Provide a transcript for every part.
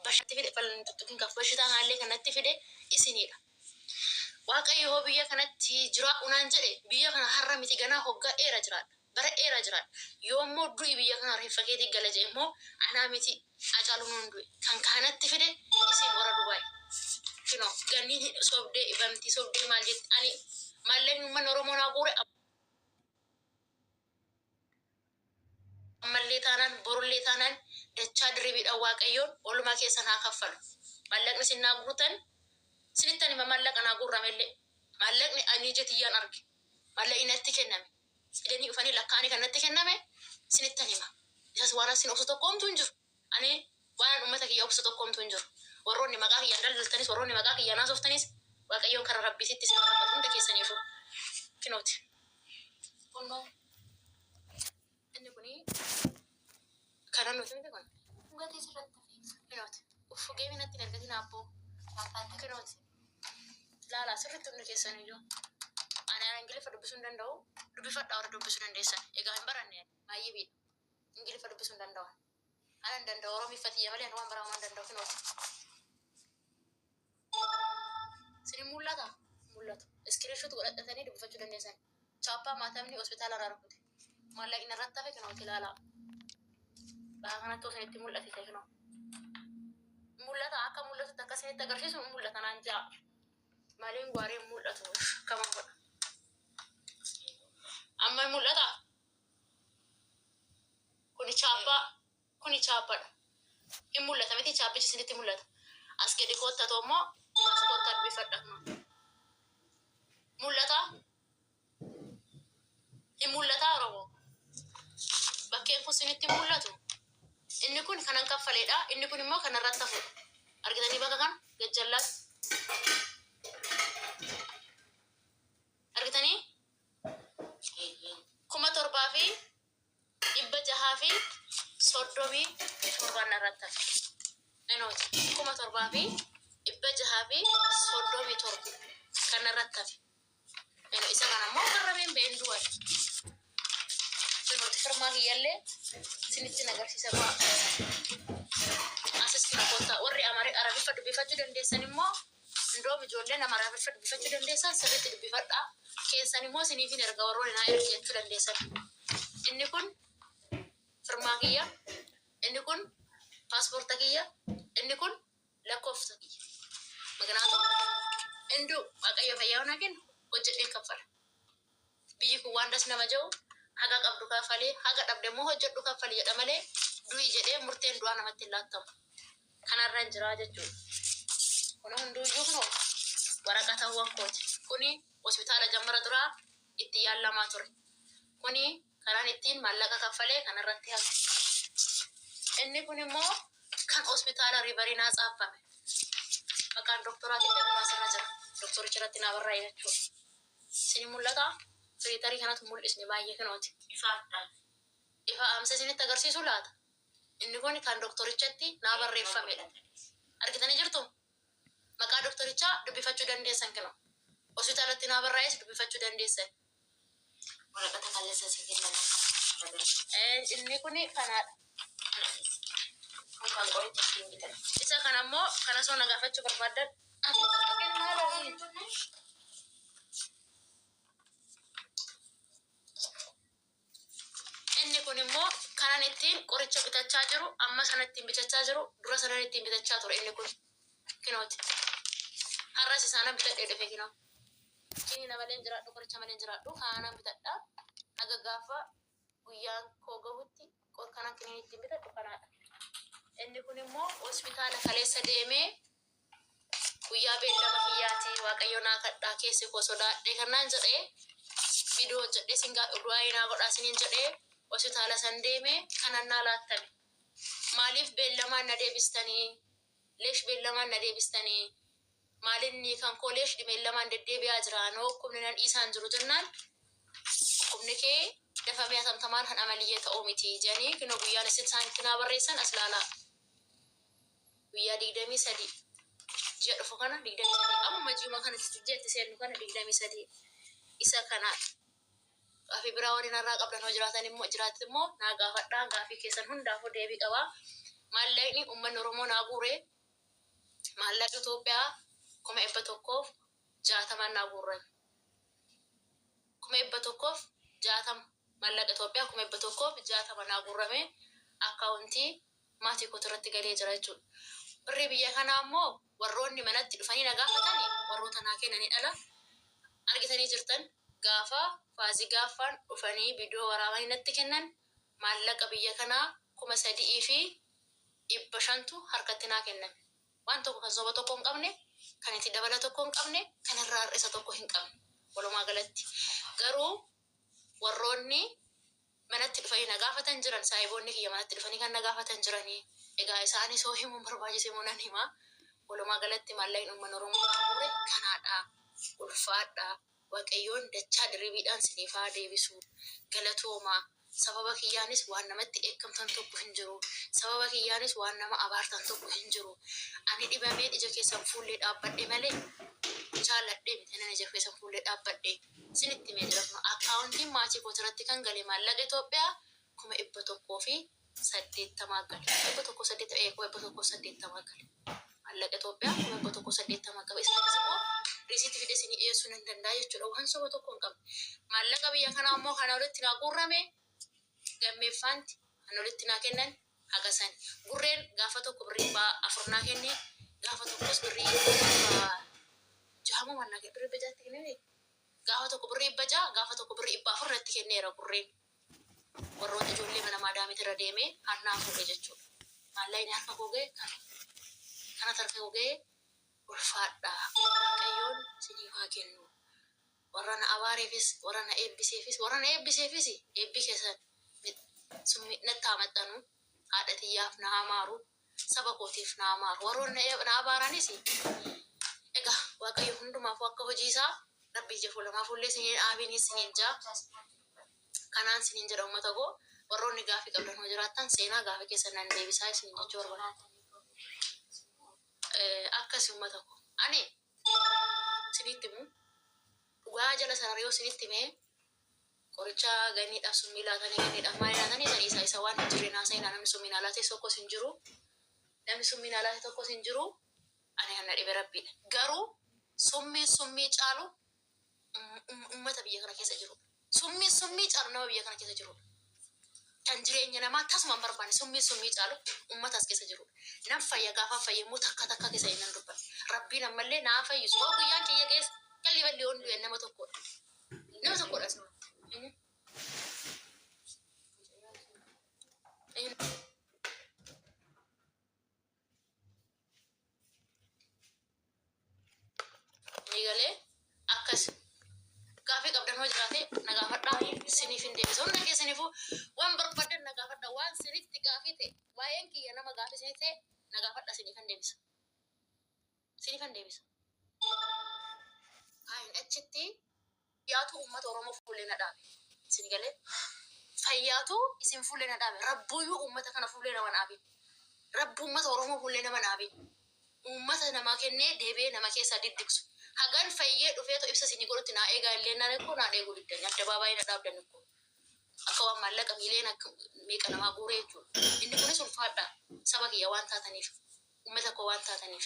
Bashatti fide falan tuttukin kaf bashitaa kanallee kan natti fide isinidha. Waaqayyo hoo biyya kanatti jiraadhu naan jedhe, biyya kana har'a miti ganaa hoggaa dheera jiraadha. Bara dheeraa jiraadha. Yoommoo du'i biyya kana reeffa keetii gala jedhe immoo anaa miti Hacaaluun hin du'e. Kan kanatti fide isin warra Dubaay. Kinoo ganniin sobdee ibamtii sobdee maal jetti, ani maallaqni uummanni Oromoo naa guure ammallee taanaan borullee taanaan dachaa dirribiidhaan Waaqayyoon oolmaa keessan haa kaffalu. Maallaqni isin naa guurtan, sinittan hima, maallaqa naa guurramellee, maallaqni ani ija tiyyaan arge, maallaqni natti kenname, fidanii dhufanii lakkaa'anii kan natti kenname sinittan hima. Isas waan asin obsu tokko homtuu hin jiru. Ani waan uummata kiyya obsu tokko homtuu hin jiru. Warroonni maqaa kiyyaan daldaltanis, warroonni maqaa kiyyaan haasoftanis, Waaqayyoon karaa Rabbiititti isin haa rammatu hunda keessaniifuu. Kinooti. Kunnoo inni kuni kanan nuti miti kun. Gatii sirratti hafe. Kinooti. Uffu geemi natti hin ergatin abboo. Kinooti. Laala sirriitti hundi keessan iyyuu. Ani Ingiliffa dubbisuu hin danda'u. Dubbifadhaa warra dubbisuu dandeessan. Egaa hin baranne ani. Maayyibiidha. Ingiliffa dubbisuu hin danda'u. Ana hin danda'u, Oromiffa tiyya malee ani waan biraa homaa hin danda'u, kinooti. Isin hin mul'ata? Mul'atu. Screenshot godhadhatanii dubbifachuu dandeessan. Chaappaa maatamni hospitaala irraa rukute. Maallaqni irratti hafe kinooti, ilaalaa. Bakka kanatti osoo isinitti mul'ate ta'e kinoo. Mul'ata, akka mul'atutti akka isinitti agarsiisu mul'ata naan ja'a. Maaliin gwaaree hin mul'atu, kaman godha. Amma hin mul'ataa? Kuni chaappaa, kuni chaappaadha. Hin mul'ata miti, chaappichi isinitti mul'ata. As gadi koottatu immoo as koottaa dubbifadha. Mul'ata? Hin mul'ataa Oromoo? Bakkeen kun isinitti hin mul'atu. Inni kun kanan kaffaleedha. Inni kun immoo kanarratti hafudha. Argitanii bakka kana gajjallaatti. Argitanii? 7637 narratti hafe. Inooti 7637 kan narratti hafe. Ino isa kana immoo farrameen ba'een du'an. Inooti firmaa kiyyallee isinitti agarsiisa ba'a. Asis kana kottaa, warri Amari Arabiffa dubbifachuu dandeessan immoo, Indoom ijoolleen Amaariffa dubbifachuu dandeessan sirriitti dubbifadhaa. Keessan immoo isiniifin erga, warroonni naa ergi jechuu dandeessan. Inni kun firmaa kiyya. Inni kun paaspoorta kiyya. Inni kun lakkoofsa kiyya. Miknaatuu induu Waaqayyo fayyaa naa kennu hojjedheen kaffala. Biyyi kun waan das nama jedhu, haga qabdu kaffali, haga dhabde immoo hojjedhu kaffali jedha malee du'i jedhee murteen du'aa namatti hin laattamu. Kanarra hin jiraa jechuudha. Kun hunduuyyuu kunoo waraqatawwan kooti. Kuni hospitaala jammara duraa itti yaallamaa ture. Kuni karaan ittiin maallaqa kaffalee kanarratti hafe. Inni kun immoo kan hospitaala Riivarii naa tsaaffame. Maqaan doktoraatillee kun asirra jira. Doktoricha irratti naa barraa'e jechuudha. Isin mul'ata? Firiitarii kanatu mul'isne baay'ee, kinooti. Ifaadha. Ifa amsa isinitti agarsiisu laata? Inni kun kan doktorichatti naa barreeffamedha. Argitanii jirtu? Maqaa doktorichaa dubbifachuu dandeessan kinoo. Hospitaalatti naa barraa'es dubbifachuu dandeessan. Waraqata kaleessa si kennan. Inni kun kanaadha. Kun kan qoricha ittiin bitan. Isa kana immoo kana osoo na gaafachuu barbaaddan. Maal? Inni kun immoo kanan ittiin qoricha bitachaa jiru, amma sana ittiin bitachaa jiru, dura sanan ittiin bitachaa ture inni kun. Kinooti. Har'as isaanan bitadhee dhufe kinoo. Kiniina malee hin jiraadhu, qoricha malee hin jiraadhu, kaanaan bitadha. Haga gaafa guyyaan koo gahutti kanan kiniin ittiin bitadhu kanaadha. Inni kun immoo hospitaala kaleessa deemee guyyaa beellama kiyyaati, Waaqayyo naa kadhaa, keessi koo sodaadhe kanaan jedhee viidiyoo hojjedhee sin du'aayii naa godhaa siniin jedhee hospitaala san deemee kanan naa laattame. Maaliif beellamaan na deebistanii? Leesh beellamaan na deebistanii? Maalinni kan koo leesh beellamaan deddeebi'aa jira? Noo dhukkubni nan dhiisaan jiru jennaan, dhukkubni kee dafamee hatamtamaan han amaliyyee ta'uu miti jedhanii, kinoo guyyaan isin isaan itti naa barreessan as laalaa. Guyyaa 23 ji'a dhufu kana, 23, ammuma ji'uma kana ji'a itti seennu kana 23 isa kanaadha. Gaafii biraa warri narraa qabdan hoo jiraatan immoo, jiraatti immoo naa gaafadhaa, gaafii keessan hundaafuu deebii qabaa. Maallaqni uummanni Oromoo naa guure Maallaqa Itoophiyaa 160,000 naa guurrame. 160,000, maallaqa Itoophiyaa 160,000 naa guurrame, akkaawuntii maatii kootii irratti galee jira jechuudha. Birrii biyya kanaa immoo warroonni manatti dhufanii na gaafatan, warroota naa kennanii dhala argitanii jirtan. Gaafa faazii gaaffaan dhufanii viidiyoo waraabanii natti kennan, maallaqa biyya kanaa 3,500tu harkatti naa kenname. Waan tokko kan soba tokko hin qabne, kan itti dabala tokko hin qabne, kan irraa hir'isa tokko hin qabne walumaa galatti. Garuu warroonni manatti dhufanii na gaafatan jiran, saahiboonni kiyya manatti dhufanii kan na gaafatan jiranii. Egaa isaanis hoo himuun barbaachise immoo nan hima. Walumaa galatti maallaqni uummanni Oromoo naa guure kanaadha. Ulfaadha. Waaqayyoon dachaa diribiidhaan siniif haa deebisu. Galatoomaa. Sababa kiyyaanis waan namatti dheekkamtan tokko hin jiru. Sababa kiyyaanis waan nama abaartan tokko hin jiru. Ani dhibameen ija keessan fuullee dhaabbadhe malee jaalladhee miti nan ija keessan fuullee dhaabbadhe. Sinitti himee jira kun akkaawuntiin maatii kooti irratti kan gale maallaqa Itoophiyaa 180,000 gale. 180, 180,000 gale. Maallaqa Itoophiyaa 180,000 qaba. Isaanis immoo riisiitii fidee isinii dhiyeessuu nan danda'a jechuudha. Waan soba tokko hin qabne. Maallaqa biyya kanaa immoo kana olitti naa guurrame, gammeeffaanti kan olitti naa kennan haga san. Gurreen gaafa tokko birrii 400 naa kenne, gaafa tokkos birrii 600 moo maal naa kenne, birrii 600tti kennine, gaafa tokko birrii 600, gaafa tokko birrii 400 natti kenneera gurreen. Warroota ijoollee mana maadaamiti irra deemee hannaa fuudhe jechuudha. Maallaqni harka koo ga'e kana. Kanatu harka koo ga'e, ulfaadha. Waaqayyoon isiniif haa kennu. Warra na abaareefis, warra na eebbiseefis, warra na eebbiseefis eebbi keessan natti haa maxxanu. Haadha tiyyaaf na haa maaru. Saba kootiif na haa maaru. Warroonni na abaaranis egaa Waaqayyo hundumaafuu akka hojii isaa Rabbi ija fuulamaa fuullee isiniin dhaabiin isiniin jaa. Kanaan isiniin jedha uummata koo, warroonni gaafii qabdan hoo jiraattan seenaa gaafii keessan nan deebisaa isiniin jechuu barbaada. Akkasi uummata koo. Ani isinitti himu, dhugaa jala sarara yoo isinitti himee, qoricha ganniidhaaf summii laatanii, ganniidhaaf maal laatanii, isa dhiisaa, isa waan hin jirre naasa'inaa. Namni summii naa laate tokkos hin jiru. Namni summii naa laate tokkos hin jiru. Ani kan na dhibe Rabbiidha. Garuu summiin summii caalu ummata biyya kana keessa jirudha. Summiin summii caalu nama biyya kana keessa jirudha. Kan jireenya namaa tasuma hin barbaanne, summiin summii caalu ummata as keessa jirudha. Nan fayya, gaafan fayya immoo takka takka keessa nan dubbadha. Rabbiin ammallee naa fayyisu. Hoo guyyaan kiyya keessa qalli balli yoon du'e nama tokkodha. Nama tokkodha. Eenyu? Eenyu? Ni galee akkas gaafii qabdan hoo jiraate na gaafadhaa, siniif hin deebisa. Hunda keessaniifuu waan barbaadan na gaafadhaa, waan sinitti gaafii ta'e, waa'een kiyya nama gaafii sinitti ta'e na gaafadhaa, siniif hin deebisa. Siniif hin deebisa. Kaayin achitti fayyaatu uummata Oromoo fuullee na dhaabe. Isin galee fayyaatu isin fuullee na dhaabe. Rabbuyyuu uummata kana fuullee nama dhaabin. Rabbi uummata Oromoo fuullee nama dhaabin. Uummata namaa kennee deebi'ee nama keessaa diddigsu. Hagan fayyee dhufeetu ibsa isinii godhutti naa eegaa illee naan ikkoo naa eeguu diddan, addabaabaayii na dhaabdan ikkoo. Akka waan maallaqa miiliyoona akka meeqa namaa guuree jechuudha. Inni kunis ulfaadha saba kiyya waan taataniif. Uummata koo waan taataniif.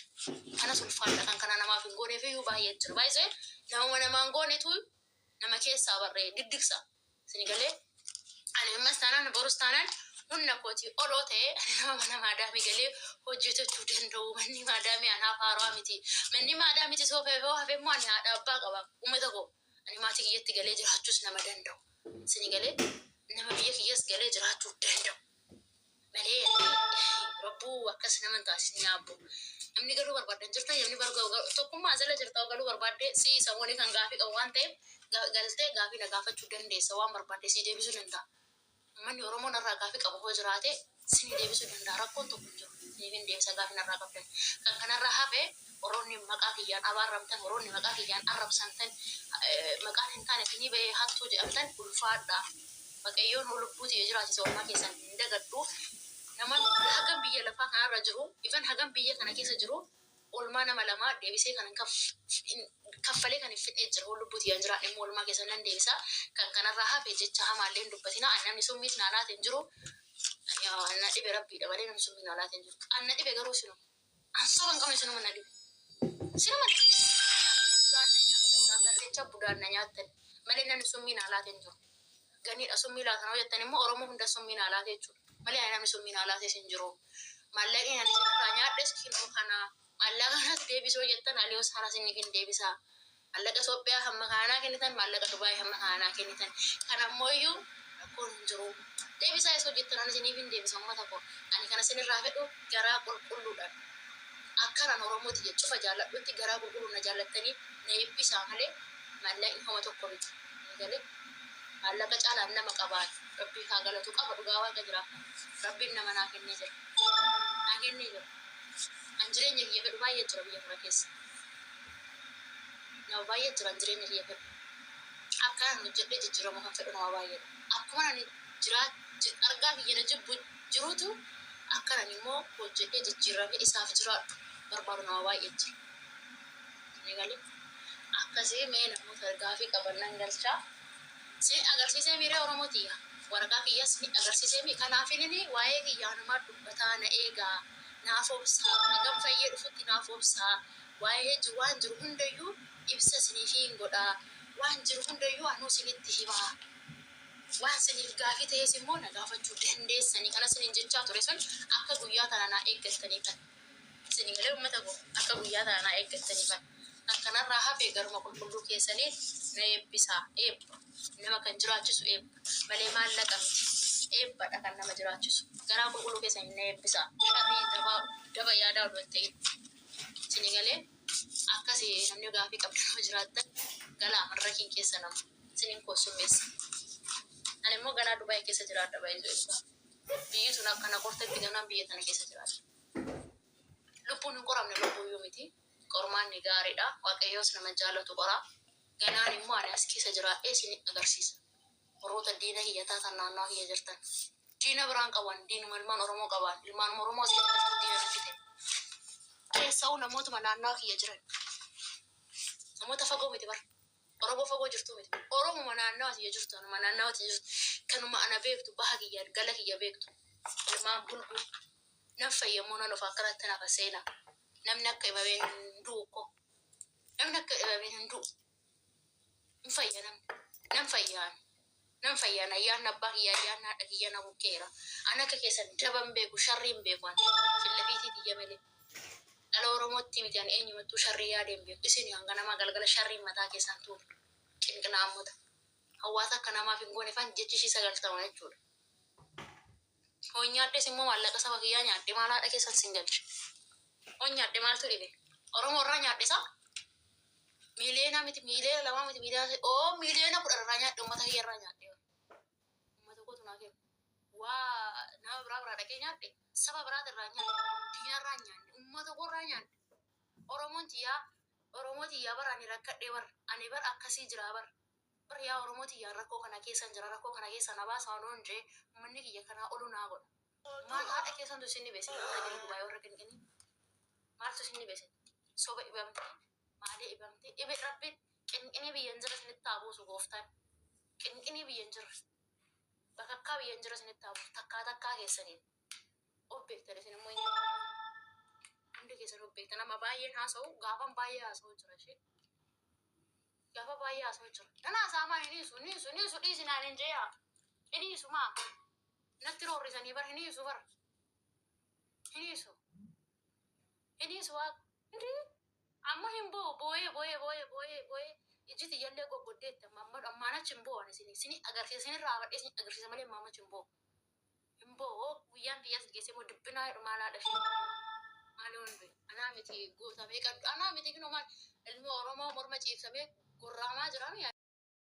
Kanas ulfaadha, kan kana namaaf hin gooneef iyyuu baay'ee jira. Baay'isee namuma namaan goonetu nama keessaa barree diddigsa. Isin galee ani ammas taanaan borus taanaan humna kootii oloo ta'e ani nama mana maadaamii galee hojjetachuu danda'u. Manni maadaamii anaaf haarawaa miti. Manni maadaamii soofee yoo hafe immoo ani haadha abbaa qaba. Uummata koo, ani maatii kiyyatti galee jiraachuus nama danda'u. Isin galee nama biyya kiyyas galee jiraachuu danda'u. Malee rabbuu akkas nama hin taasisin yaabbo. Namni galuu barbaadan jirta, namni tokkummaa jala jirta, galuu barbaadde si samoonii kan gaafii qabu waan ta'eef galtee gaafii na gaafachuu dandeessa, waan barbaadde si deebisuu danda'a. Uummanni Oromoo narraa gaafii qabu hoo jiraate sini deebisuu danda'a, rakkoon tokko hin jiru. Siniif hin deebisa gaafii narraa qabdan. Kan kanarraa hafe, warroonni maqaa kiyyaan abaarramtan, warroonni maqaa kiyyaan arrabsamtan, maqaan hin taane isinii bahee hattuu jedhamtan, ulfaadha. Waaqayyoon hoo lubbuu tiyya jiraachise oolmaa keessan hin dagadhu. Nama hagam biyya lafaa kanarra jiru, even hagam biyya kana keessa jiru, oolmaa nama lamaa deebisee kan hin kaffalee kan hin fixnee jira. Hoo lubbuu tiyyaan jiraadhe immoo oolmaa keessan nan deebisa. Kan kanarraa hafe jecha hamaallee hin dubbatina. Ani namni summiis naa laate hin jiru. Na dhibe Rabbiidha malee namni summii naa laate hin jiru. An na dhibe garuu sinuma. An soba hin qabne sinuma na dhibe. Sinuma na dhibe. Budaan na nyaattan gaafa irreechaa budaan na nyaattan malee namni summii naa laate hin jiru. Ganiidha summii laatan hoo jettan immoo Oromoo hunda summii naa laate jechuudha. Malee ani namni summii naa laates hin jiru. Maallaqni ani isinirraa nyaadhes kinoo kana. Maallaqa kanas deebisi hoo jettan Aliyoo Saaraa isiniif hin deebisa. Maallaqa Itoophiyaa hamma kana naa kennitan, maallaqa Dubaay hamma kana naa kennitan. Kana ammoo iyyuu rakkoon hin jiru. Deebisaa isoo jettan ani isiniif hin deebisa uummata koo. Ani kana isinirraa fedhu garaa qulqulluudhaan akkan an Oromoo tiyya cufa jaalladhutti garaa qulqulluun na jaallattanii na eebbisaa malee maallaqni homa tokko miti. Ni galee? Maallaqa caalaan nama qabaan Rabbii haa galatu qaba dhugaa waaqa jira. Rabbiin nama naa kennee jira. Naa kennee jira. An jireenya kiyya fedhu baay'ee jira biyya kana keessa. Nama baay'ee jira an jireenya kiyya fedhu. Akkan an hojjedhee jijjiiramu kan fedhu nama baay'eedha. Akkuman ani jiraa argaa kiyya na jibbu jirutu akkan ani immoo hojjedhee jijjiiramee isaaf jiraadhu barbaadu nama baay'ee jira. Isinii galee? Akkasii mee namoota gaafii qaban nan galcha. Sin agarsiisee miiree Oromoo tiyya. Waraqaa kiyyas ni agarsiisee mi kanaafin waa'ee kiyyaa namaa dubbataa na eegaa. Naaf obsaa, hagam fayyee dhufutti naaf obsaa. Waa'ee waan jiru hundayyuu ibsa isiniifiin godha. Waan jiru hundayyuu anuu isinitti hima. Waan isiniif gaafii ta'es immoo na gaafachuu dandeessanii. Kana isiniin jechaa ture sun akka guyyaa tana naa eeggattaniifan. Isinii galee uummata koo akka guyyaa tana naa eeggattaniifan. Kan kanarraa hafe garuma qulqulluu keessaniin na eebbisaa. Eebba. Nama kan jiraachisu eebba. Malee maallaqa miti. Eebbadha kan nama jiraachisu. Garaa qulqulluu keessaniin na eebbisaa. Sharrii daba, daba yaadaa odoo hin ta'in. Isinii galee akkasi namni gaafii qabdan yoo jiraattan galaa madrakiin keessa nama. Isiniin keessummeessa. Ani immoo ganaa Dubaay keessa jiraadha baay'ee. Biyyi tun akka na qortetti ganaan biyya tana keessa jiraadha. Lubbuun hin qoramne lubbuuyyuu miti. Qormaanni gaariidha. Waaqayyoos nama jaalatu qora. Ganaan immoo ani as keessa jiraadhee isin agarsiisa. Warroota diina kiyya taatan naannawa kiyya jirtan. Diina biraan qaban diinuma ilmaan Oromoo qaban. Ilmaan Oromoo as keessa jirtu diina natti ta'e. Keessa'uu namootuma naannawa kiyya jiran. Namoota fagoo miti bara. Oromoo fagoo jirtuu miti. Oromuma naannawa tiyya jirtu, anuma naannawa tiyya jirtu, kanuma ana beektu, baha kiyya, gala kiyya beektu. Ilmaan bulguu. Nan fayya immoo nan dhufa akkanatti nafa seena. Namni akka dhibameen hin du'u ko. Namni akka dhibameen hin du'u. Hin fayya namni. Nan fayyaan. Nan fayyaan ayyaanni abbaa kiyya ayyaanni haadha kiyya na bukkeera. An akka keessan daba hin beeku sharrii hin beeku an. Fillafiitii tiyya malee. Dhala Oromootti miti ani eenyumattuu sharrii yaadee hin beeku. Isin hanga namaa galgala sharriin mataa keessan tuulu. Qinqinaammota. Hawaasa akka namaaf hin goone faan jechi ishii 90 jechuudha. Hoon nyaadhes immoo maallaqa saba kiyyaa nyaadhe maal haadha keessan sin galche. Hoon nyaadhe maaltu dhibe? Oromoo irraa nyaadhe isaa? Miiliyoona miti miiliyoona lamaa miti miiliyoona sadii oo miiliyoona 10 irraa nyaadhe uummata kiyya irraa nyaadhe. Uummata kootu naa kenna. Waa nama biraa biraa dhaqee nyaadhe saba biraati irraa nyaadhe diina irraa nyaadhe uummata koo irraa nyaadhe. Oromoon tiyyaa Oromoo tiyyaa bar ani rakkadhee bar ani bar akkasii jiraa bar. Bar yaa Oromoo tiyya rakkoo kana keessan jira rakkoo kana keessaa na baasaa odoon jee ummanni kiyya kanaa olu naa godha. Maal haadha keessantu isin dhibe isin warra gadi Dubaay warra qinqinii maaltu isin dhibe isin soba dhibamtee maalee dhibamtee dhibe rabbiin qinqinii biyya hin jirre isinitti haa buusu gooftaan qinqinii biyya hin jirre bakakkaa biyya hin jirre isinitti haa buusu takkaa takkaa keessaniin of beektan isin immoo hin hundi keessan of beektan amma baay'een haasa'u gaafan baay'ee haasa'u jira ishee. Gaafa baay'ee haasa'u jira. Nan haasa'aa maa hin hiisu hin hiisu hin hiisu dhiisi naan hin jeeyaa. Hin hiisu maa. Natti roorrisanii bar hin hiisu bar. Hin hiisu. Hin hiisu waaqa. Indii amma hin boo'u boo'ee boo'ee boo'ee boo'ee boo'ee ijji tiyyallee goggoddeetti amma amma ammaan achi hin boo'an isin isin agarsiisa isinirraa haabadhee isin agarsiisa malee ammaan achi hin boo'u. Hin boo'u guyyaan tiyyaas geessee immoo dubbinaa jedhu maal haadha ishee maali hundi anaa miti goota meeqa anaa miti kinoo maal ilmi Oromoo morma ciibsamee gorraamaa jira mi.